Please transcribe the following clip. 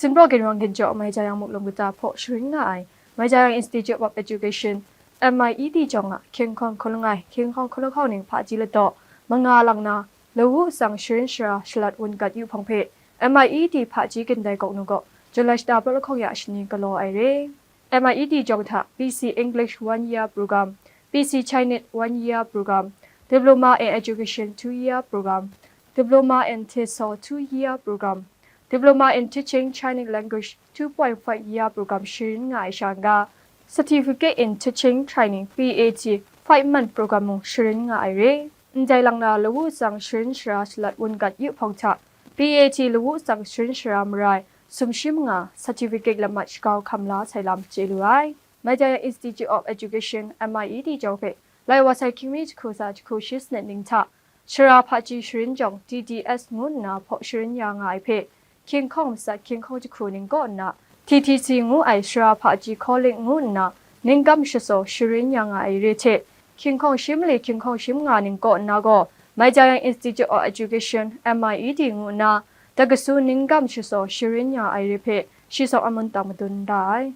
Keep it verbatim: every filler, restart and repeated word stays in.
Sinpraw ginwang ginjaw Mai Jayang Muklum Kata hpaw sharin nga ai Mai Jayang Institute of Education, M I E T jawng a hkying hkawng hkalang ai hkying hkawng hkalang hkawng ning hpaji ladaw manga lang na, lawu atsang sharin shara shalat wun gat yu hpang hpe M I E T hpaji gindai gawk nu gaw July shata pra lahkawng ya shani galaw ai re. M I E T jawng hta B C English one year program, B C Chinese one year program, Diploma in Education two year program, Diploma in TESOL two year program, Diploma in Teaching Chinese Language two point five year program sharin nga ai sha n ga, Certificate in Teaching Training, P A T, five month program mung sharin nga ai re. Ndai lang na lawu atsang sharin shara shalat wun gat yu hpang hta, P A T lawu atsang sharin shara marai sumshi manga certificate lamat shakau hkam la sai lam chye lu ai. Mai Jayang Institute of Education, M I E T jawng hpe lai wa sai hkying mi jahku tsa jahku shi sanit ning hta, shara hpaji sharin jawng, T D S ngu nna hpaw sharin ya nga ai hpe, hkying hkawng matsat hkying hkawng jahku ning kaw nna, T T C ngu ai shara hpaji hkawling ngu nna, ning gam shasaw sharin ya nga ai re hte, hkying hkawng shi mali hkying hkawng shi manga ning kaw nna gaw, Mai Jayang Institute of Education, M I E T ngu nna, dakasu ning gam shasaw sharin ya ai re hpe, shi sawng amun tang madun da ai.